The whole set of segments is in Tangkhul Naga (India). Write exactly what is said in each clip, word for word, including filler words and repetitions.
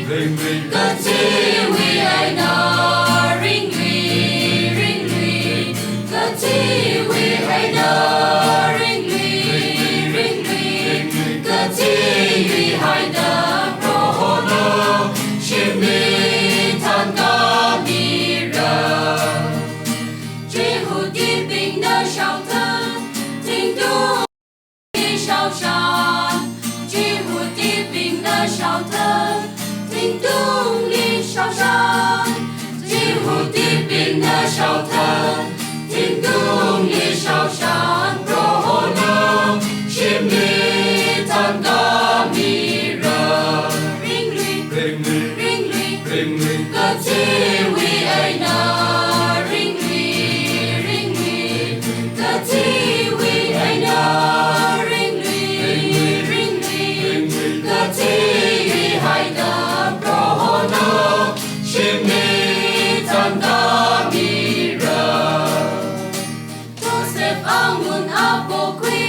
Ringluiwui eina, ringluiwui eina, ringluiwui eina, kachiwui haida Prohona shimli thankam mira. Jihudibingna shaothat, thingtungli shaoshan. Jihudibingna shaothat, thingtungli shaoshan. Jihudibingna shaothat, thingtungli shaoshan. Prohona shimli thankam mira. Ringluiwui eina, ringluiwui eina, ringluiwui eina, kachiwui eina, ringluiwui eina, ringluiwui eina, ringluiwui eina, kachiwui haida Prohona shimli thankam mira. Joseph awunga apokhui,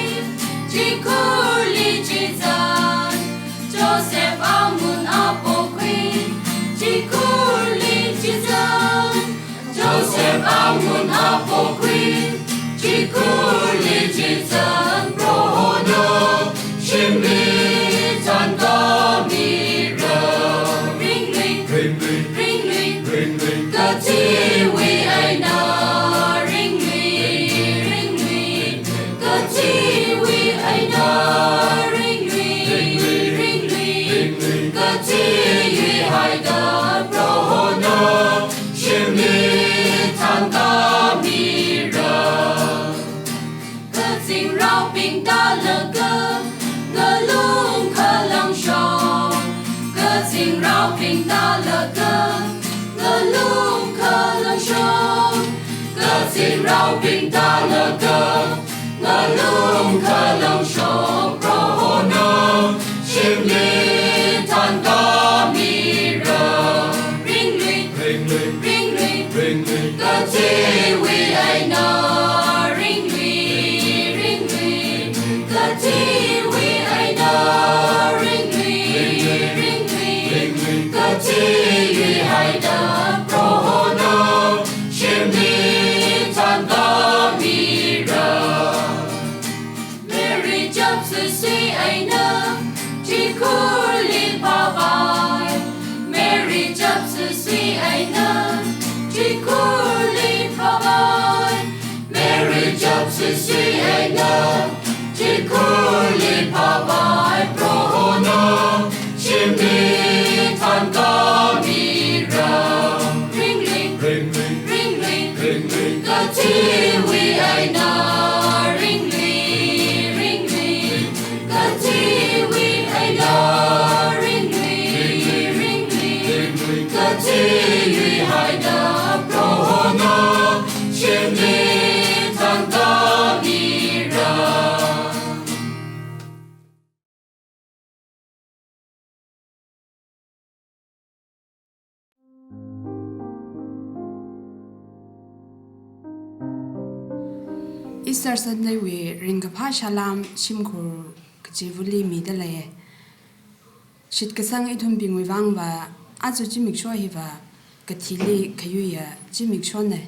chikhurli chizan. Joseph awunga apokhui, chikhurli chizan. Joseph awunga apokhui, chikhurli chizan. Prohona shimli thankam mira. Ringluiwui eina, ringluiwui eina, ringluiwui eina, ringluiwui eina, ringluiwui eina, kachiwui eina, ringluiwui eina, ringluiwui eina, kachiwui haida Prohona shimli thankam mira. Kazingraobing tālaga ngalung khalangshong. Kazingraobing tālaga ngalung khalangshong. Kazingraobing tālaga ngalung khalangshong. Prohona shimli thankam mira. Ringluiwui eina, ringluiwui eina, kachiwui eina, ringluiwui eina, ringluiwui eina, kachiwui eina, ringluiwui eina, kachiwui haida Prohona shimli thankam mira. Mary chapsui sui eina, chikhurli phavai. Mary chapsui sui eina, chikhurli phavai. Mary chapsui sui eina, chikhurli phavai. Prohona shimli thankam mira. Ringluiwui eina, ringluiwui eina, ringluiwui eina, kachiwui eina, ringluiwui eina, ringluiwui eina, kachiwui haida Prohona shimli thankam mira. Easter Sunday wui ringkaphā salām shimkhur kachivali mida leiya. Shitkasang ithumbingwui vangva, aja zimiksho hiva, kathili khayuiya zimikshona.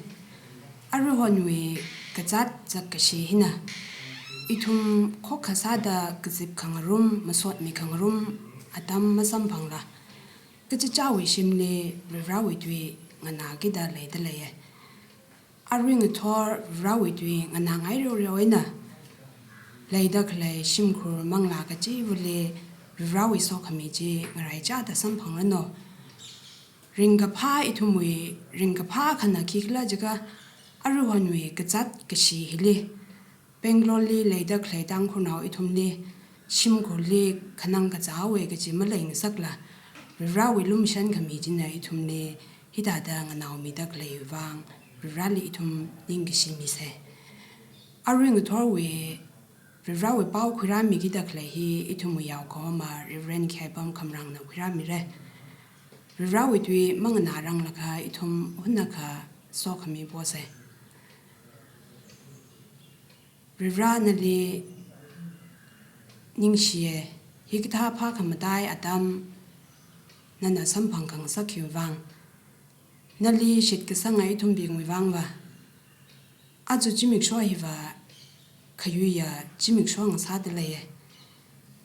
Aruihonwui kazāt zakkashi hina, ithum khokkha sāda kazip khangarum, masotmi khangarum atam masamphangla, kachichāwui shimli Varivarāwui tui nganākida leida leiya. Arui ngathor Varivarāwui tui nganāngai reoreo eina leida khalei shimkhur manglā kachivali Varivarāwui sokhami chi ngaraichāda samphangranu. Ringkaphā ithumwui ringkaphā akhana khikhala jiakha, aruihonwui kazāt kashi hili, Bangalore li leida khalei Tangkhulnao ithumli shimkhurli khanang kazāwui kaji maleingasakla, Varivarāwui lumashan khami china ithumli hithāda nganaomida khaleiwui vang Varivarāli ithum ningkashi misa. Arui ngathorwui Varivarāwui pao khuirāmikida khalei hi ithumwui yaokahoma Reverend Khiaipam Khamrangna khuirāmira. Varivarāwui tui manganāranglakha ithum hunakha sokhami posa. Varivarā nali ningshiya, hikathā phākhamataiya atam nana samphang khangasak hiwui vang, nali shitkasanga ithumbingwui vangva, aja zimiksho hiva khayuiya zimiksho ngasāda leiya.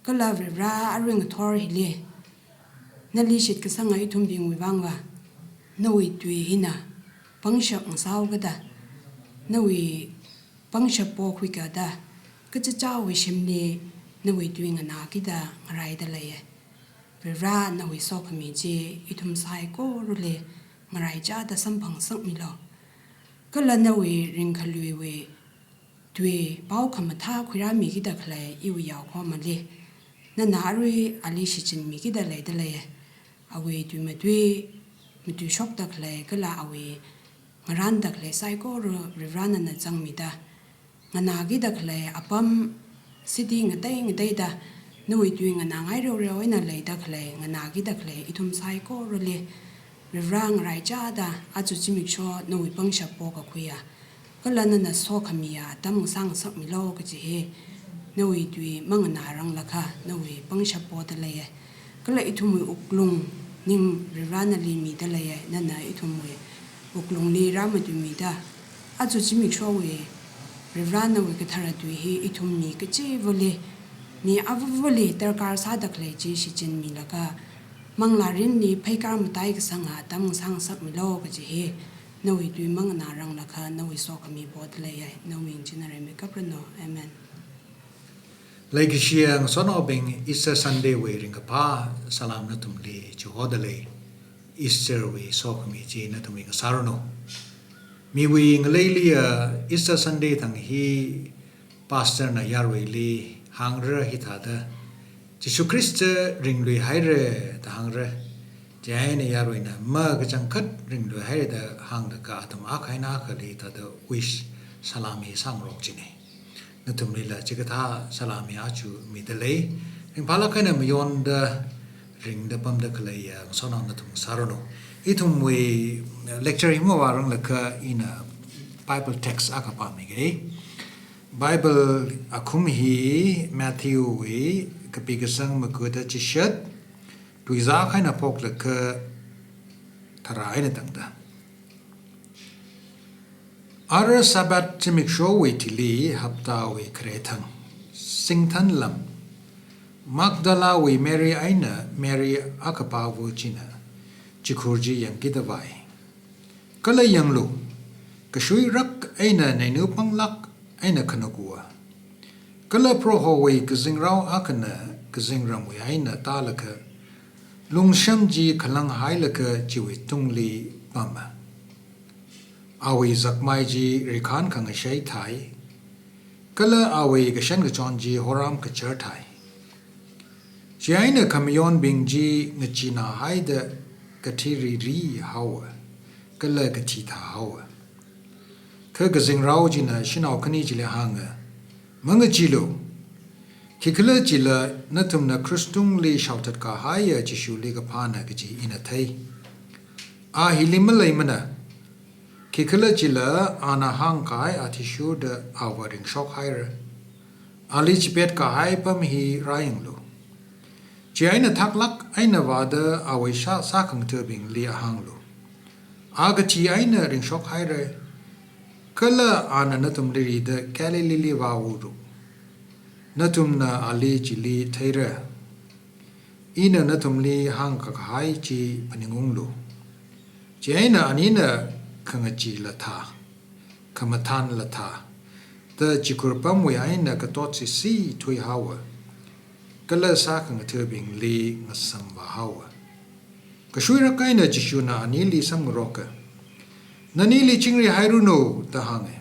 Kala Varivara arui ngathor hili, nali shitkasanga ithumbingwui vangva, nawui tui hina pangshap ngasāhaokida, nawui pangshap pokhui kada, kachichāwui shimli nawui tui nganākida ngaraida leiya. Varivara nawui sokhami chi ithum saikorali ngaraichāda samphang ngasakmilu. Kala nawui ringkhaluiwui tui pao khamathā khuirāmikida khalei iwui yaokahomali, nana arui ali shichinmikida leida leiya. Awui tui matui, matuishokda khalei kala awui ngarānda khalei saikora Varivara nana zangmida, nganākida khalei apam city ngatei ngateida nawui tui nganāngai reoreo eina leida khalei, nganākida khalei ithum saikorali Varivara ngaraichāda aja zimiksho nawui pangshap pokakhuiya, kala nana sokhamiya atam ngasā ngasakmilu kaji hi nawui tui manganāranglakha nawui pangshap poda leiya. Kala ithumwui wuklung ning Varivara nali mida leiya, nana ithumwui wuklungli rāmatuimida, aja zimikshowui Varivara nawui kathara tui hi ithum mi kachivali, mi avavali darkar sāda khalei chi shichinmilaga, manglārinli pheikar mataikasanga atam ngasā ngasakmilu kaji hi nawui tui manganāranglakha nawui sokhami poda leiya, nawui ming china rimeikap ranu. Amen. Leikashiya ngasotnaobing, Easter Sunday wui ringkaphā salam nathumli chihoda lei. Easter wui sokhami chi nathumli ngasāranu. Miwui ngaleiliya Easter Sunday thang hi pastor na yaruili hāngra hithāda, Jishu Khrista ringluihaira da hāngra. Chieina yaruina ma kachangkhat ringluihaira da hānglaga atam akha eina akhali thāda wish salam hi sāngarok china. Nathumlila chikathā salam hi aja mida lei. Ringphālāk eina mayonda ringda pamda khaleiya ngasotnao nathum sāranu. Ithumwui lecture hi mavāranglakha ina Bible text akha pāmigei. Bible akhum hi Matthew wui kapi kasang makuda chishat, tuizā akha eina phoklaga tharā eina tangda. Ara Sabbath zimikshowui thili haptawui khare thang, singthanlam, Magdalawui Mary eina Mary akapāva china chikhur chi yangkida vāi. Kala yanglu, kashuirak eina neina panglāk eina khanukva. Kala Prohowui kazingrao akhana kazingramwui eina tālaga, lungsham chi khalanghailaga chiwui tungli pama. Awui zakmai chi rikhān khangashei thai, kala awui kashan kachon chi horam kachar thai. Chieina khamayonbing chi ngacheenāhaida kathi riri haowa, kala kathi thāhaowa. Kha kazingrao china shanao khani chili hānga, mangacheelu. Khikhalajila nathumna krush tungli shaothat kahaiya Jishuli kaphāna kaji ina thei. A hili maleimana. Khikhalajila ana hāngkahai athishurda ava ringshokhaira. Ali chipet kahai apam hi rāyanglu. Chieina thaklāk eina vāda awui sā, sākhangathabingli hānglu. A kathi eina ringshokhaira. Kala ana nathumli rida Galileeli vāura. Nathumna ali chili theira. Ina nathumli hāngkakahai chi phaningunglu. Chieina anina khangachee lathā, khamathān lathā, da chikhur apamwui eina katot sisi thuihaowa, kala sākhangathabingli ngasam vāhaowa. Kashuirak eina Jishuna anili samngaroka. Nanili chingrihairanu da hānga.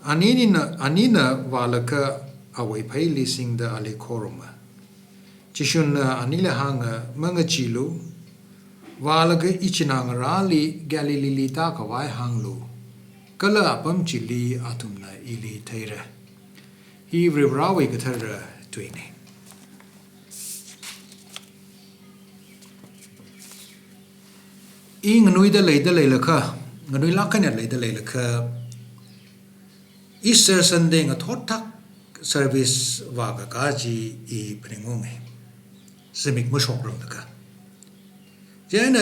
Anina, anina vālaga awui pheili singda ali khoruma. Jishuna anili hānga, mangacheelu, vālaga ichinā ngarāli Galileeli tākhavai hānglu, kala apam chili athumna ili theira. Hi Varivarawui kathara tuina. I nganuida leida leilakha, nganuilāk eina leida leilakha, Easter Sunday ngathor thak service vākaka chi i phaningunga. Zimik mashokranglakha. Chieina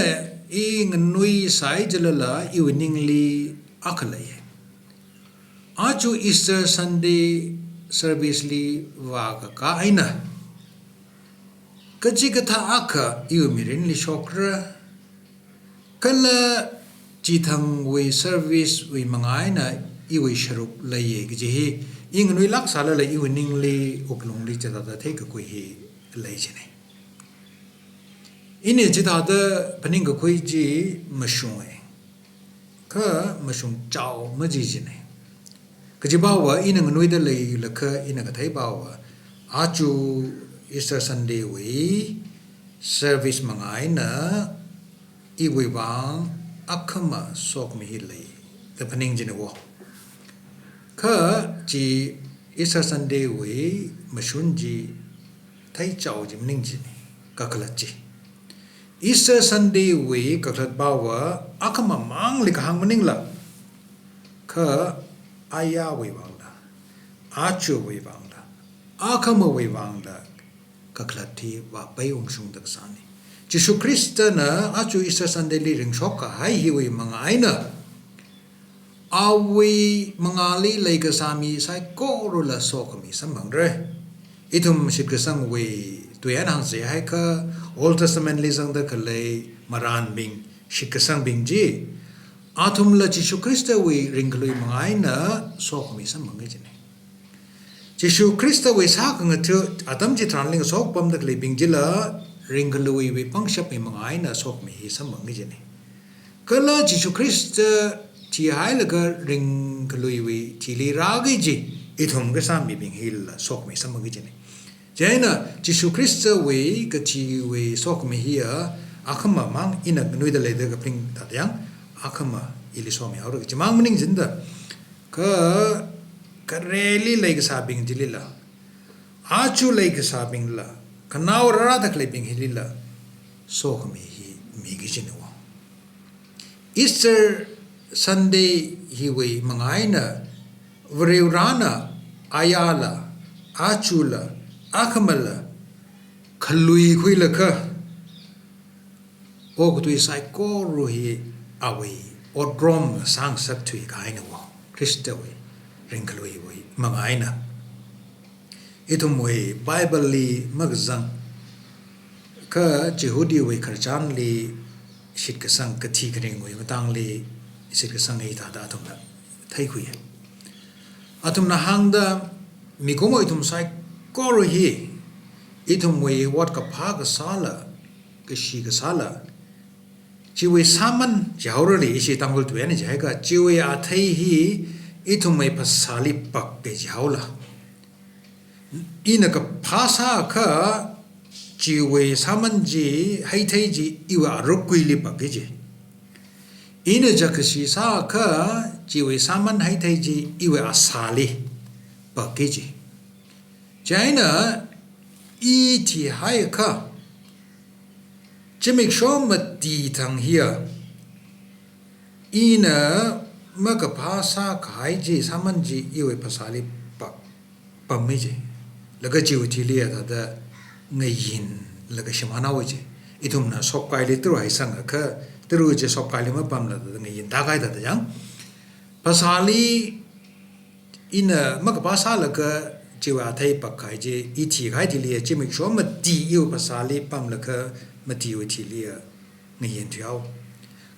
i nganuisai chilala iwui ningli akha lei. Aja Easter Sunday service li vākaka eina kachikathā akha iwui mirinli shokra, kala chithangwui service wui manga eina iwui sharuk leiya kaji hi i nganuilāk sālala iwui ningli wuklungli chithāda theikakhui hi lei jina. Ina chithāda phaningkakhui chi mashunga. Kha mashungchao maji jina. Kajiva ina nganuida leilakha ina katheiva, aja Easter Sunday wui service manga eina iwui vang akhama sokhami hi lei da phaning jina wo. Kha chi Easter Sunday wui mashun chi theichao chi maning jina, kakhalat chi. Easter Sunday wui kakhalatva akhamamangli kahāng maningla, kha ayāwui vangla, ajawui vangla, akhamawui vangla kakhalat hi vāpai ungshungda kasāna. Jishu Khristana aja Easter Sunday li ringshok kahai hiwui manga eina awui mangāli leikasā mi saikorala sokhami samphangra. Ithum shitkasangwui tui eina hāngsa haikha Old Testament li zangda khalei marānbing, shitkasangbing chi athumla Jishu Khristawui ringkhalui manga eina sokhami samphanga jina. Jishu Khristawui sākhangatha atam chitharanli ngashok pamda khaleibing chila ringkhaluiwui pangshap mi manga eina sokhami hi samphanga jina. Kala Jishu Khrista thihailaga ringkhaluiwui thili rāki kaji ithum kasā mibing hila sokhami samphanga jina. Chieina Jishu Khristawui kathiwui sokhami hiya akhamamang ina nganuida leida kaphaning thāda yang akhama ili somi haora. Chimang maning jida, kha khareli leikasābing chilila, aja leikasābingla, khanao rārada khaleibing hilila sokhami hi miki jina wo. Easter Sunday hiwui manga eina Varivarana ayāla, ajala, akhamala khaluikhuilaga okathui saikora hi awui otram sāngasakthui kahaina wo, Khristawui ringkhaluiwui manga eina. Ithumwui Bible li makazang, kha Jihudiwui khararchanli shitkasang kathi kharingwui matangli shitkasang hithāda athumna theikhuiya. Athumna hāngda, mikumo ithum saikora hi ithumwui ot kaphā kasāla, kashi kasāla, chiwui sāman jihaorali, ishi Tangkhul tui eina jihaikha, chiwui athei hi ithumwui phasāli pak kaji jihaola, ina kaphā sākha chiwui sāman chi, heithei chi iwui arukuili pak kaji. Ina jakkashi sākha chiwui sāman heithei chi iwui asāli pak kaji. Chieina i thihaiakha, zimiksho mati thang hiya ina makaphā sākahai chi sāman chi iwui phasāli pak, pammi ji. Laga chiwui thili ya thāda ngayinlaga shimānhaowa ji. Ithumna shopkaili tara haisangakha, tara chi shopkaili mapamla thāda ngayinda kahai thāda yang, phasāli ina makaphā sālaga chiwui athei pak kahai chi, i thikahai thili ya zimiksho mati iwui phasāli pamlaga matiwui thili ya ngayinthui haowa.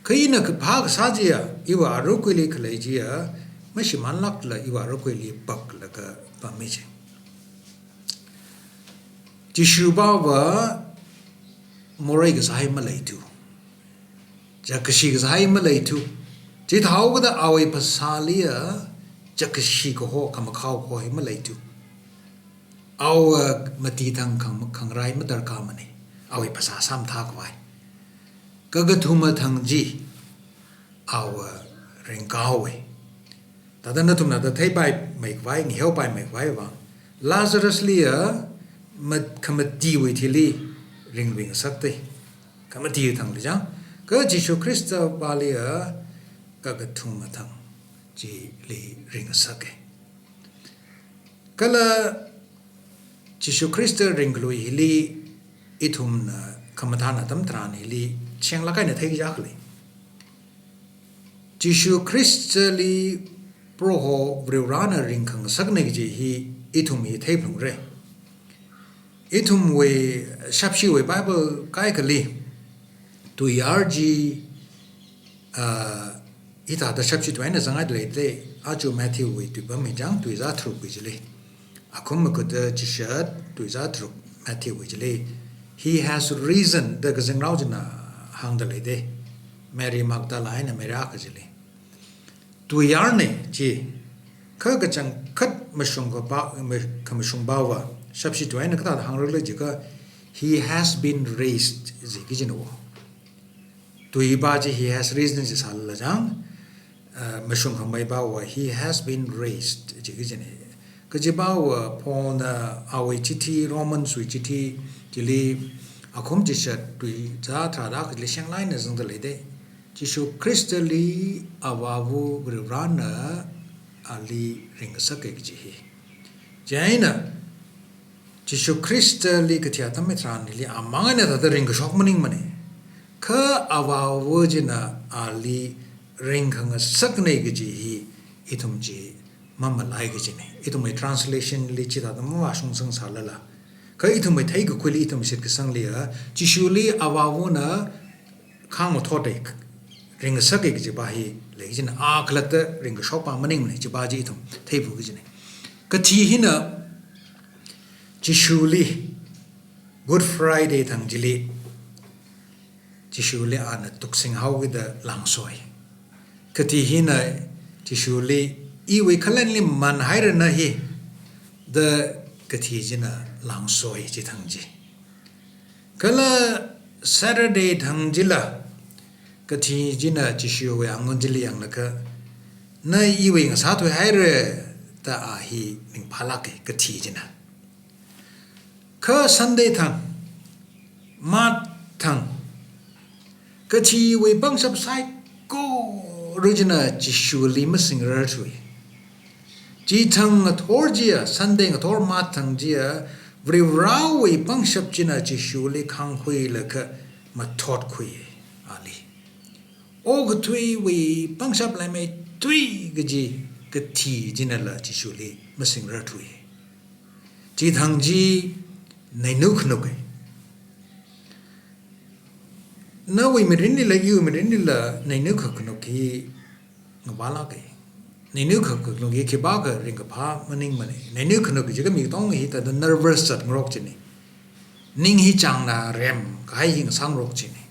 Kha ina kaphā kasā chiya iwui arukuili khalei chiya mashimānlākla iwui arukuili paklaga pammi ji. Jishuva morei kasā hi maleithu, jakkashi kasā hi maleithu. Chithāhaokida awui phasāli ya jakkashi kaho, khamakhao kaho hi maleithu. Awa mati thang khang, khangarai madarkarmana. Awui phasā sāmathā khavai, kakathuma thang chi awa ringkahaowa. Thāda nathumna thāda theipaimei khavai, ngaheopaimei khavai vang, Lazarusli ya mat-, khamatiwui thili ringving ngasakta. Khamati thangli chang, kha Jishu Khristali ya kakathuma thang chili ring ngasaka. Kala Jishu Khrista ringkhalui hili ithumna khamathān atam tharan hili Shenglāk eina theikajā khalei. Jishu Khristali Proho Varivarana ringkhangasakna kaji hi ithum hi theiphalungra. Ithumwui shapshiwui Bible kaikhali, tui R G, ah, hithāda shapshi tui eina zanghaida leidalei, aja Matthewwui tuipam hi chang tuizā tharuk wui chili. Akhum makuda chishat tuizā tharuk Matthewwui chili. "He has risen," da kazingrao china hāngda leidalei. Mary Magdala eina Mary akha chili. Tui R na chi, kha kachangkhat mashung kapa, ma-, khamashung pava, shapshi tui eina kathāda hāngrakhala jiakha, "He has been raised," jiki kajina wo. Tui pa chi "He has risen" jisālala chang, ah, mashung khamei pava, "He has been raised," jiki kajina. Kaji pava Paulna awui chithi, Romans wui chithi chili, akhum chishat tuizā tharāda kachili shenglāk eina zangda leidalei. Jishu Khristali Avāva Varivarana ali ringngasaka kaji hi. Chieina, Jishu Khristali kathi atam hitharanli amang eina thāda ringkashok maningmana. Kha Avāva china ali ringkhangasakna kaji hi ithum chi mamalai kajina. Ithumwui translation li chithāda mavāshungsangsālala, kha ithumwui theikakhuili, ithum shitkasangli a, Jishuli Avāvana khāngmathot e, ringngasaka kaji pa hi lei kajina, a khalatta ringkashok pa maningmana, chi pa chi ithum theiphalung kajina. Kathi hina Jishuli Good Friday thang chili, Jishuli ana tuksing haokida lāngsoi. Kathi hina Jishuli, "Iwui khalenli manhaira na hi," da kathi china lāngsoi chi thang chi. Kala Saturday thang chila, kathi china Jishuwui angun chili yanglaga, "Na iwui ngasā thuihaira," da a hi ringphālāka kathi china. Kha Sunday thang, Mart thang, kathiwui pangshap saikora china Jishuli masingrarthui. Chi thang ngathor chiya, Sunday ngathor Mart thang chiya, Varivarawui pangshap china Jishuli khāngkhuilaga mathotkhui ali. Okathuiwui pangshap leimeithui kaji kathi chinala Jishuli masingrarthui. Chi thang chi neina khanuk e. Nawui mirinlila, iwui mirinlila, neina kakhanuk hi ngavālāka. Neina kakhanuk hi khipākha ringkaphā maningmana. Neina khanuk jiakha mi katonga hi thāda nervous zatngarok china. Ning hi chāngna rem kahai hi ngasāngarok china.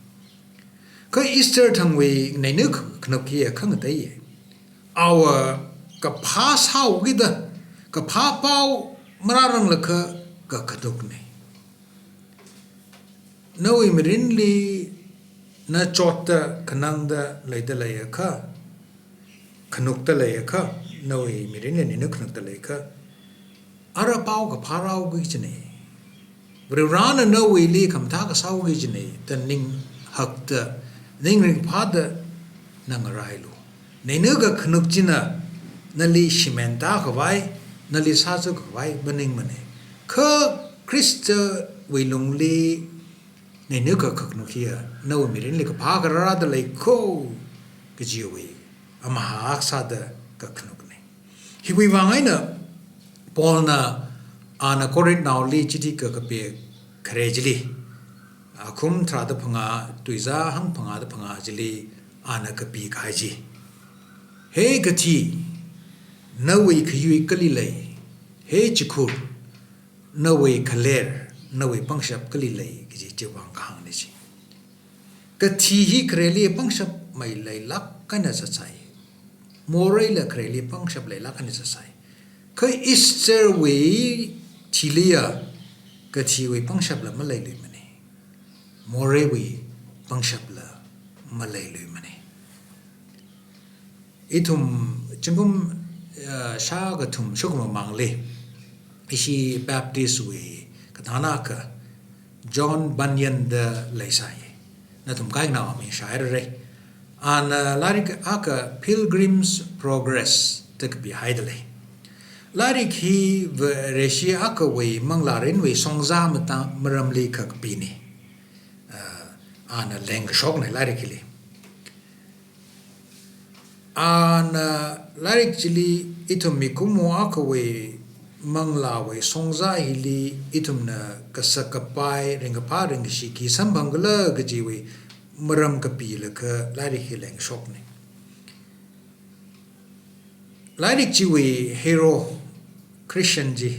Kha Easter thangwui neina kakhanuk hiya khangateiya. Awo kaphā sāhaokida, kaphā pao marāranglakha kakhanukna. Nawui mirinli na chotta khanangda leida leiakha, khanukta leiakha, nawui mirinli neina khanukta leiakha, ara pao kaphā rāhaoki kajina. Varivarana nawuili khamathā kasāhaoki kajina, da ninghakta, ning ringphāda na ngarailu. Neina kakhanuk china nali shimānda khavai, nali sāzā khavai maningmana. Kha Khristawui lungli neina kakhanuk hiya nawui mirinli kaphā kharāda leiko kajiwui amahak sāda kakhanukna. Hiwui vang eina Paulna ana Corinthnaoli chithi kakapi khare chili, akhum tharāda phangā, tuizā hangphangāda phangā chili ana kapikahai chi. He kathi, nawui khayui kali lei? He chikhur, nawui khaler, nawui pangshap kali lei? Kaji chiwui vang kahāngna chi. Kathi hi khareli pangshap maleilāk eina zatsai. Moreila khareli pangshap leilāk eina zatsai. Kha Easter wui thiliya kathiwui pangshapla maleiluimana. Moreiwui pangshapla maleiluimana. Ithum zingkum, ah, shākathum shākhamamangli, ishi Baptist wui kathāna akha John Bunyan da leisai. Nathum kaikhanao aming shāhairara. Ana lairik akha Pilgrim's Progress da kapihaida lei. Lairik hi Vareshi akhawui manglārinwui shongzā mata maramli kakapina. Ah, Ana lengkashokna lairik hili. Ana lairik chili ithum mikumo akhawui manglāwui shongza hili ithumna kasak kapai, ringkaphā ringkashi khi samphangkhala kajiwui maram kapilaga lairik hi lengkashokna. Lairik chiwui hero Christian chi,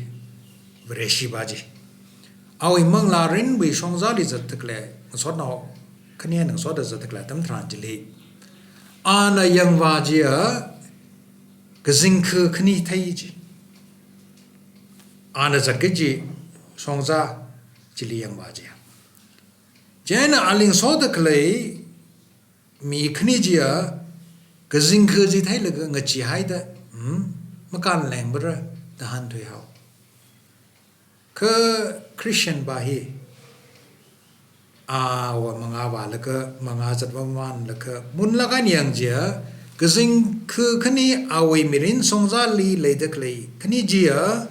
Vareshi va chi, awui manglā mirinwui shongzali zatdakhalei ngasotnao khani ngasotda zatdakhalei atam tharan chili, ana yangva chiya kazingkha khani thei chi. Ana zatkaji shongza chili yangva chiya. Chieina ali ngasotdakhalei mi khani chiya kazingkha chi theilaga ngacheehaida, hmm, makān lengmara da hāngthuihao. Kha Christian va hi, awa mangā vālaga, mangā zatva manlaga, munlāk eina yang chiya, kazingkha khani awui mirin shongzali leidakhalei khani chiya,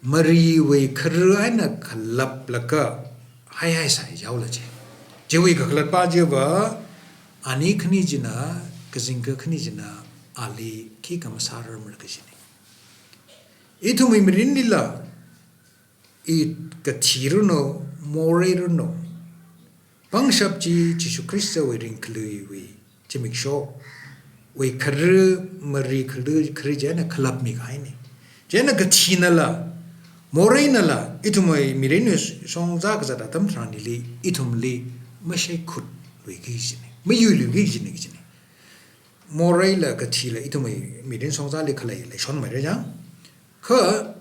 mariwui khara eina khalaplaga haihai sāi jaola chi. Chiwui kakhalatva chiva, ani khani china, kazingkha khani china, ali khikha masārarmara kajina. Ithumwui mirinlila, i kathi runo, morei runo, pangshap chi Jishu Khristawui ringkaluiwui zimikshowui khara, mari khara, khara chieina khalapmi kahaina. Chieina kathinala, moreinala, ithumwui mirinwui shongza kazat atam tharan hili, ithumli mashaikhutlui kajina, mayuilui kajina, kajina. Moreila kathila ithumwui mirin shongzali khalei leishonmara chang. Kha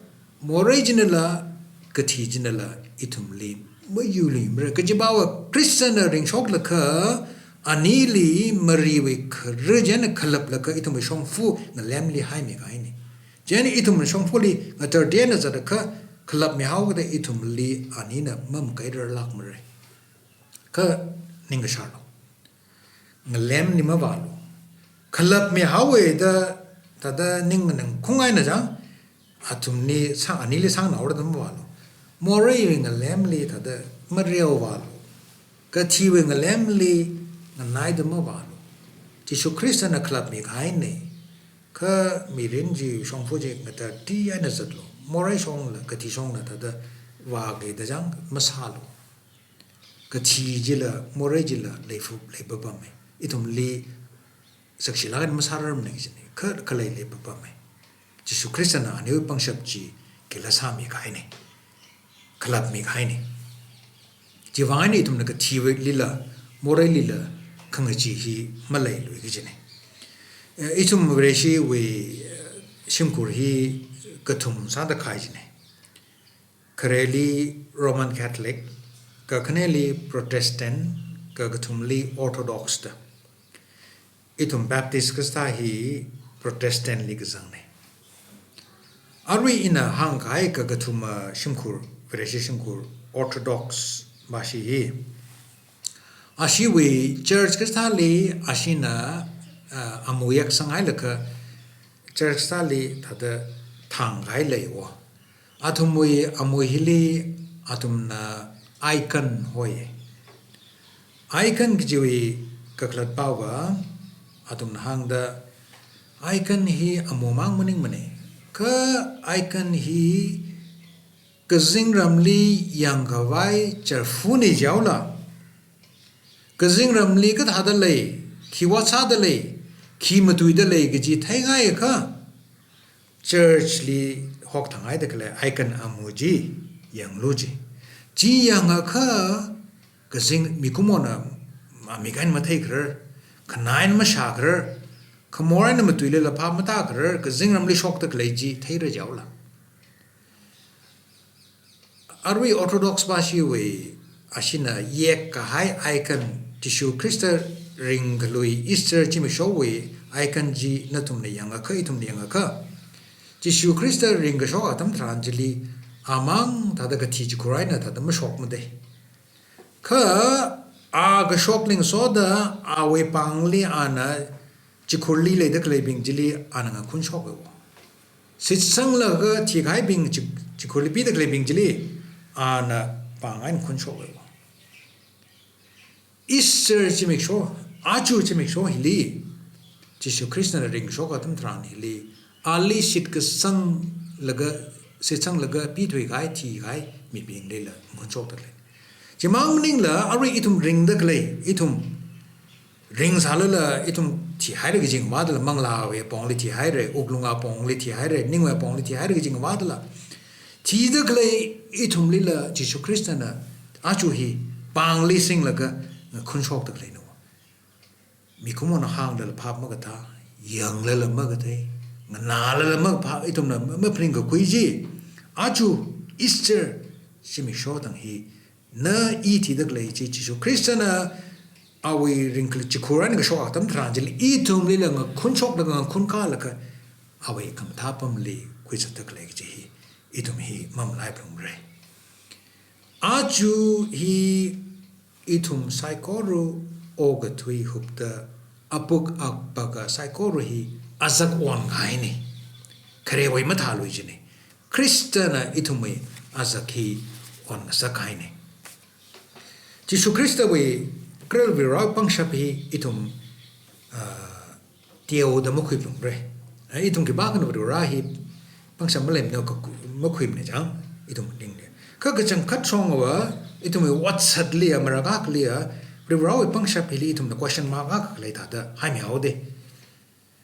morei chinala, kathi chinala, ithumli mayuiluimara. Kajiva Khristana ringshoklaga, anili mariwui khara chieina khalaplaga ithumwui shongfa ngalemli haimi kahaina. Chieina ithumwui shongfali ngathar tena zatlaga khalapmihaokida ithumli anina mamakairarlākmara. Kha ningkashārlu. Ngalemli mavālu. Khalapmihaowa da, thāda ning nganingkhaung eina chang, athumli sang, anili sangnaora da mavālu. Moreiwui ngalemli thāda mareovālu. Kathiwui ngalemli nganaida mavālu. Jishu Khristana khalapmi kahaina. Kha mirin chi shongfa chi ngathar tei eina zatlu. Morei shongla, kathi shongla thāda vāki da chang masālu. Kathi chila, morei chila, leifa, leipapamma. Ithumli sakshilāk eina masārarmana kajina. Kha, khalei leipapamma. Jishu Khristana aniwui pangshap chi khila sāmi kahaina. Khalapmi kahaina. Chiwui vang eina ithumna kathiwuilila, moreilila, khangachee hi maleilui kajina. Eh, ithum Vareshiwui, eh, shimkhur hi kathum sāda khai jina. Khareli Roman Catholic, kakhaneli Protestant, kakathumli Orthodox da. Ithum Baptist kasā hi Protestantli kazangna. Arui ina hāngkahai kakathuma shimkhur, Vareshi shimkhur, Orthodox va chi hi. Ashiwui church kasāli ashina, ah, amu yaksang hailaga church kasāli thāda thangkahai leiwo. Athumwui amu hili athumna icon hoi. Icon kajiwui kakhalatva athumna hāngda, icon hi amumang maningmana. Kha icon hi kazingramli yangkhavai charfuna jaola, kazingramli kathāda lei, khi vāsāda lei, khi matuida lei kaji theingaikha, churchli hokthang haida khalei icon amu chi yanglu ji. Chi yangakha kazing mikumona mamik eina matheikharar, khanā eina mashākharar, khamor eina matuilala phap matākharar, kazingramli shokda khalei chi theira jaola. Arui Orthodox va chiwui ashina yekkahai icon, Jishu Khrista ringkalui Easter zimikshowui icon chi nathumna yangakha, ithumna yangakha, Jishu Khrista ringkashok atam tharan chili amang thāda kathi chikhur eina thāda mashokmada. Kha a kashok lingsoda awui pāngli ana chikhurli leida khaleibing chili ana ngakhun shokhaowa. Shitsanglaga thikahaibing chi-, chikhurli pida khaleibing chili ana pāng eina khun shokhaowa. Easter zimiksho, aja zimiksho hili, Jishu Khristana ringshok atam tharan hili, ali shitkasanglaga, shitsanglaga pithuikahai, thikahai mibinglila ngakhunshoktale. Chimang maningla, arui ithum ringda khalei, ithum ringsālala, ithum thihaira kaji ngavādala, manglāwui apongli thihaira, wuklung apongli thihaira, ningwui apongli thihaira kaji ngavādala, thida khalei ithumlila Jishu Khristana aja hi pāngli singlaga ngakhunshoktaleina. Mikumona hānglala phap makathā, yanglala makathei, nganālala makaphā, ithumna ma-, maphaning kakhui chi. Aja Easter zimiksho tang hi, na i thida khalei chi, Jishu Khristana awui ringkhalei chikhur eina kashok atam tharan chili, ithumlila ngakhunshokda ngakhunkālaga, awui khamathā apamli khuizatda khalei kaji hi, ithum hi mamalaiphungra. Aja hi ithum saikora okathui hupta apuk apaka saikora hi azak onkahaina. Kharewui mathālui jina. Khristana ithumwui azak hi onngasakhaina. Jishu Khristawui kral Varivarāwui pangshap hi ithum, ah, teoda makhuiphalungra. Ai, ithum khipākhana Varivarā hi pangshap maleimana kaku-, makhuimana chang, ithum ningli. Kha kachangkhat shongva, ithumwui WhatsApp liya, marākakliya, Varivarāwui pangshap hili ithumna question mark akha khalei thāda haimihaoda.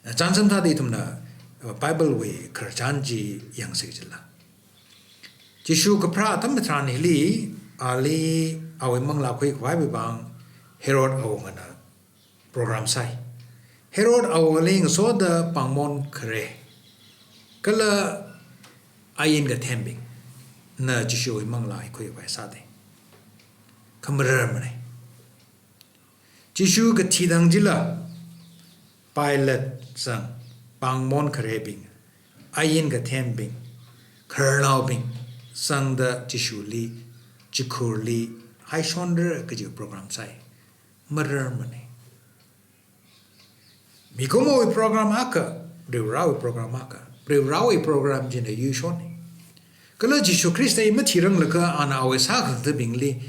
Chānsam thāda ithumna, uh, Bible wui khararchan chi yangsei jila. Jishu kapharā atam tharan hili, ali awui manglā khuikhavaiwui vang Herod awungana program sāi. Herod awungali ngasoda pāngmon khare kala ain kathembingna Jishuwui manglā hi khuikhavai sāda. Kha mararmana. Jishu kathi thang chila Pilate zang, pāngmon kharebing, ain kathembing, khararnaobing zangda Jishuli, chikhurli haishonra kaji program sāi. Mararmana. Mikumowui program akha, Varivarāwui program akha. Varivarāwui program china yuishonna. Kala Jishu Khrista i mathiranglaga ana awui sākhangathabingli,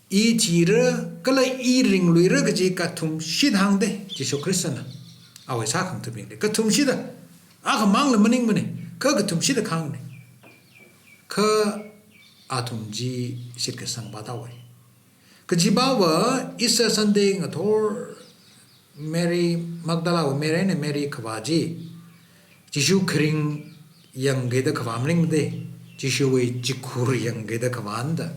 i thira, kala i ringluira kaji kathumshit hāngda, Jishu Khristana awui sākhangathabingli. Kathumshita, akhamangla maningmana, kha kathumshita kahāngna. Kha athum chi shitkasang vātāhaowa. Kajipava Easter Sunday ngathor Mary Magdala wui Mary eina Mary khavā chi, Jishu kharing yangkida khavā maningmada, Jishuwui chikhur yangkida khavāna da.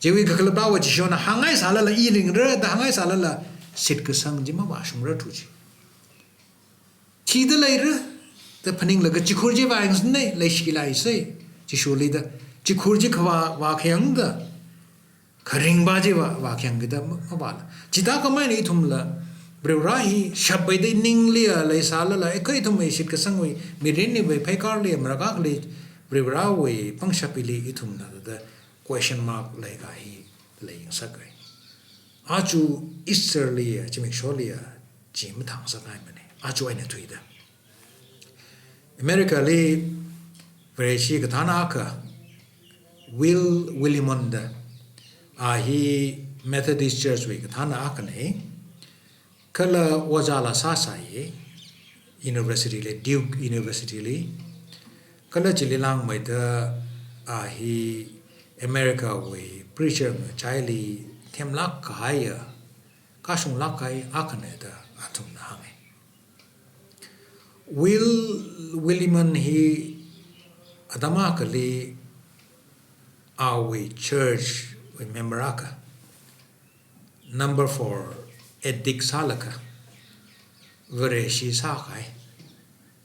Chiwui kakhalatva Jishuna hāngngaisālala i ringra da hāngngaisālala shitkasang chi mavāshungra thu chi. Thida leira da phaninglaga chikhur chi vāyangsanna, leishilāksa, Jishuli da. Chikhur chi khavā, vākhayangda, kharingva chi vā, vākhayangkida ma, mavāla. Chithākhamei eina ithumla, Varivarā hi shaphaida ningliya leisālala, eikha ithumwui shitkasangwui mirinwui pheikarli, marākakli, Varivarāwui pangshap hili ithumna da question mark leikahaila yangsakai. Aja Easter liya, zimiksholiya, chi mathāngasakhaimana. Aja eina thuida. America li Vareshi kathāna akha, Will Willimon da, a hi Methodist Church wui kathāna akhana, kala ojāla sāsai, university li, Duke University li, kala chili langmeida a hi America wui preacher ngachaili themlāk kahaiya, kashunglāk kahai akhana da athumna hānga. Will Willimon hi atam akhali awui church wui member akha, number four addict sālaga, Vareshi sākahai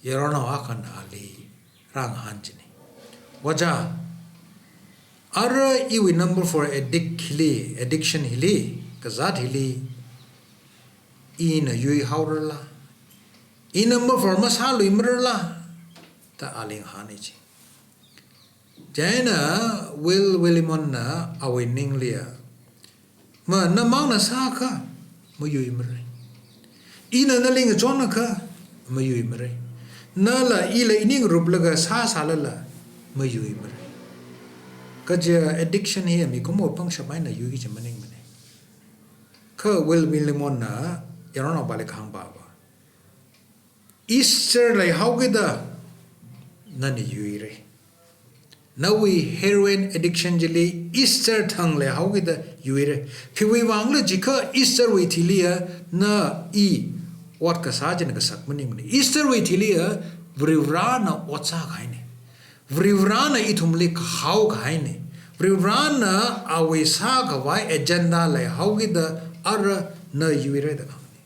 yaronao akhana ali rāngahān china. Ojā, ara iwui number four addict hili, addiction hili, kazāt hili, ina yuihaorala? I number four masāluimarala? Da ali ngahāna chi. Chieina Will Willimon na awui ningliya, ma, namangna sākha mayuimara. Ina nali ngachonakha mayuimara. Nala ila ining ruplaga sāsālala mayuimara. Kaja addiction hi mikumo pangshap eina yuiki chi maningmana. Kha Will Willimon na yaronnaopali kahāng pava, Easter leihaokida nana yuira. Nawui heroin addiction chili Easter thang leihaokida yuira. Khiwui vangla jiakha Easter wui thiliya na i ot kasā china kasak maningmana. Easter wui thiliya Varivarana ot sākahaina. Varivarana ithumli kahao kahaina. Varivarana awui sākhavai agenda leihaokida ara na yuira da kahāngna.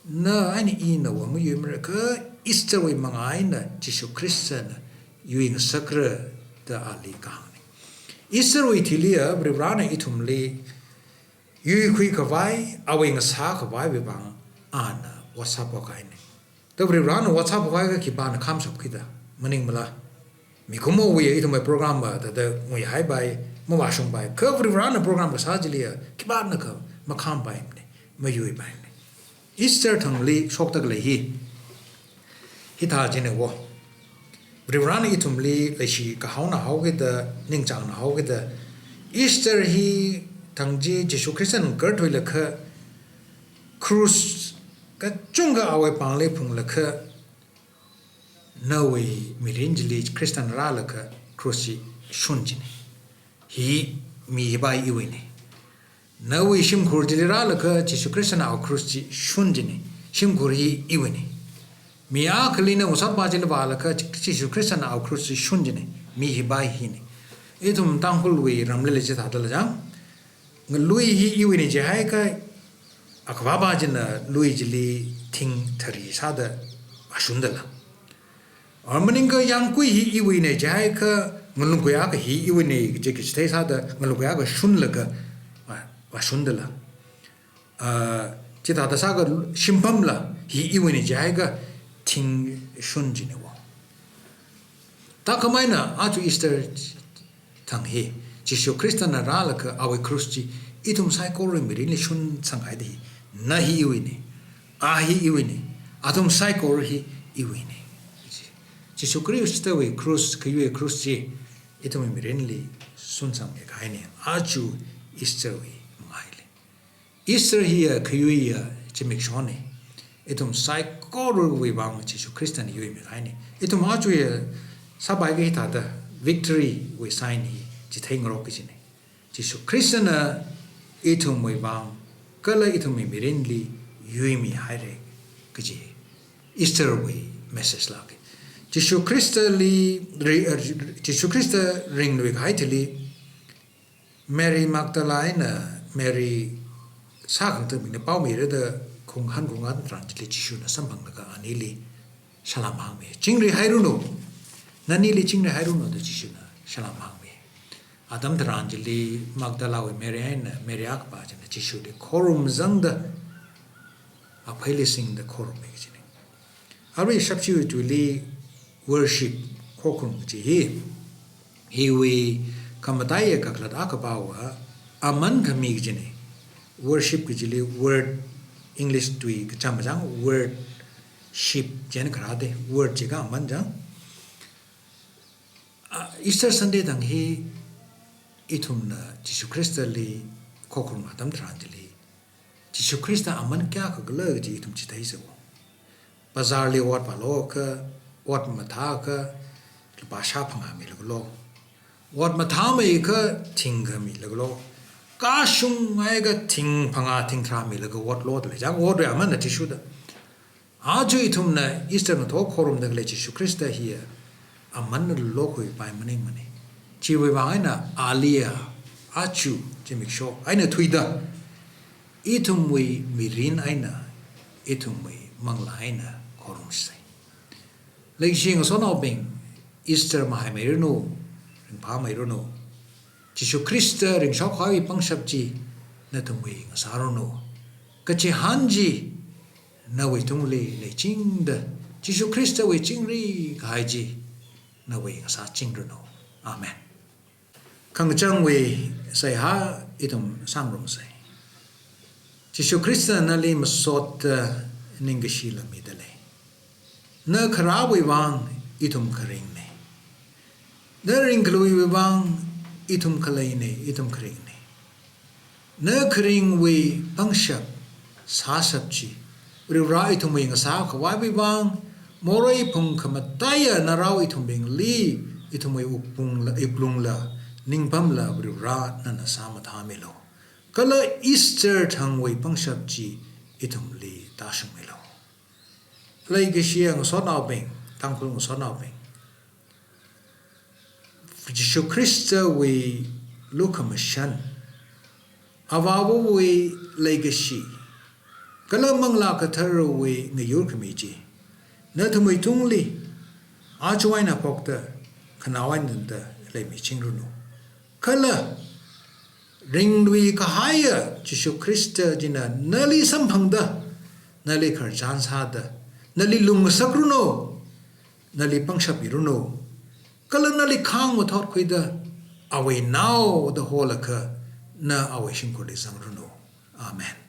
Na eina ina va mayuimara, kha Easter wui manga eina Jishu Khristana yuingasakra da ali kahāngna. Easter wui thiliya Varivarana ithumli yuikhui khavai, awui ngasā khavaiwui vang ana ot sāphok kahaina. Da Varivarana ot sāphok kahai kha khipāna khamshap kida maningmala? Mikumowui ithumwui program va thāda nguihaipai, mavāshungpai. Kha Varivarana program kasā chiliya khipānakha makhampaimana, mayuipaimana. Easter thangli shokda khalei hi hithā china vo. Varivarana ithumli leishi kahaona haokida, ningchāngna haokida, Easter hi thang chi Jishu Khristana ngakarthuilaga, cross kachungkha awui pāngli phunglaga, nawui mirin chili Khristana rālaga cross chi shun china. Hi mi hipai iwuina. Nawui shimkhur chili rālaga Jishu Khristana awui cross chi shun china. Shimkhur hi iwuina. Mi akhali na ngasotpa chili vālaga Jishu Khristana awui cross chi shun china. Mi hipai hina. Ithum Tangkhulwui ramlila chithāda lei chang. Ngalui hi iwuina jihaikha, akhavāpa china lui chili thing thari sāda vāshundala. Or maningakha yangkui hi iwuina jihaikha, ngalungkui akha hi iwuina kaji kachithei sāda ngalungkui akha shunlaga vā, vāshundala. Ah, chithāda sākha shimpamla hi iwuina jihaikha thing shun china vo. Thākhamei eina aja Easter thang hi, Jishu Khristana rālaga awui cross chi ithum saikorawui mirinli shunsanghaida hi, na hi iwuina, a hi iwuina, athum saikora hi iwuina. Jishu Khristawui cross, khayuiwui cross chi ithumwui mirinli shunsangmi kahaina, aja Easter wui mangaili. Easter hiya khayuiya zimikshona. Ithum saikorawui vang Jishu Khristana yuimi kahaina. Ithum aja sāpai kahai thāda victory wui sign hi chitheirok kajina. Jishu Khristana ithumwui vang kala ithumwui mirinli yuimihaira kaji Easter wui message lāka. Jishu Khristali ri-, Jishu Khrista ringluikahai thili Mary Magdalena, Mary sākhangatha mina pao mirada khong han khong atam tharan chili Jishuna samphanglaga anili salām hāngmi. Chingri hairanu, nanili chingri hairanu da Jishuna salām hāngmi. Atam tharan chili Magdalawui Mary eina Mary akhapa china Jishuli khorum zangda, apheili singda khorummi kajina. Arui shapshiwui tuili worship, khokharum kaji hi, hiwui khamataiya kakhalat akhapava aman khami kajina. Worship kajili word, English tui kacham chang, word ship chieina kharāda, word jiakha aman chang. Ah, Easter Sunday thang hi ithumna Jishu Khristali khokharum atam tharan chili, Jishu Khrista aman kayākha khala kaji ithum chitheisa vo. Bazarli ot vālo kha, ot mathā kha, lupā shā phangā milaga lo. Ot mathāmei kha thing kha milaga lo. Kashung ngai kha thing phangā thing tharā milaga ot loda lei chang, otwui amanna Jishuda. Aja ithumna Easter ngathor khorumda khalei Jishu Khrista hiya amanna lokhuipai maningmana. Chiwui vang eina aliya aja zimiksho eina thuida, ithumwui mirin eina, ithumwui manglā eina khorumsa. Leikashi ngasotnaobing, Easter mahaimeiranu, ringphāmeiranu. Jishu Khrista ringshok kahaiwui pangshap chi nathumwui ngasāranu. Kachihān chi nawui tungli leichingda, Jishu Khristawui chingri kahai chi nawui ngasāchingranu. Amen. Khangachangwui seihā ithum sāngarumsa. Jishu Khrista nali masotta ningkashi lamida lei. Na kharāwui vang ithum kharingna. Na ringkaluiwui vang ithum khaleina, ithum kharingna. Na kharingwui pangshap sāshap chi, Varivarā ithumwui ngasā khavaiwui vang, morei phung khamataiya narao ithumbingli, ithumwui wukpungla, wuklungla, ningpamla Varivarā nana sāmathāmilu. Kala Easter thangwui pangshap chi ithumli tāshungmilu. Leikashiya ngasotnaobing, Tangkhul ngasotnaobing, Jishu Khristawui lukhamashan, Avāvawui leikashi, kala Manglā Katharawui ngayurkhami chi nathumwui tungli aja eina haophokta, khanao eina tangda leimichingranu. Kala ringlui kahaiya Jishu Khrista china nali samphangda, nali khararchan sāda, nali lungngasakranu, nali pangshap miranu, kala nali khāng mathot khuida, awui nao da holakha, na awui shimkhurli zangranu. Amen.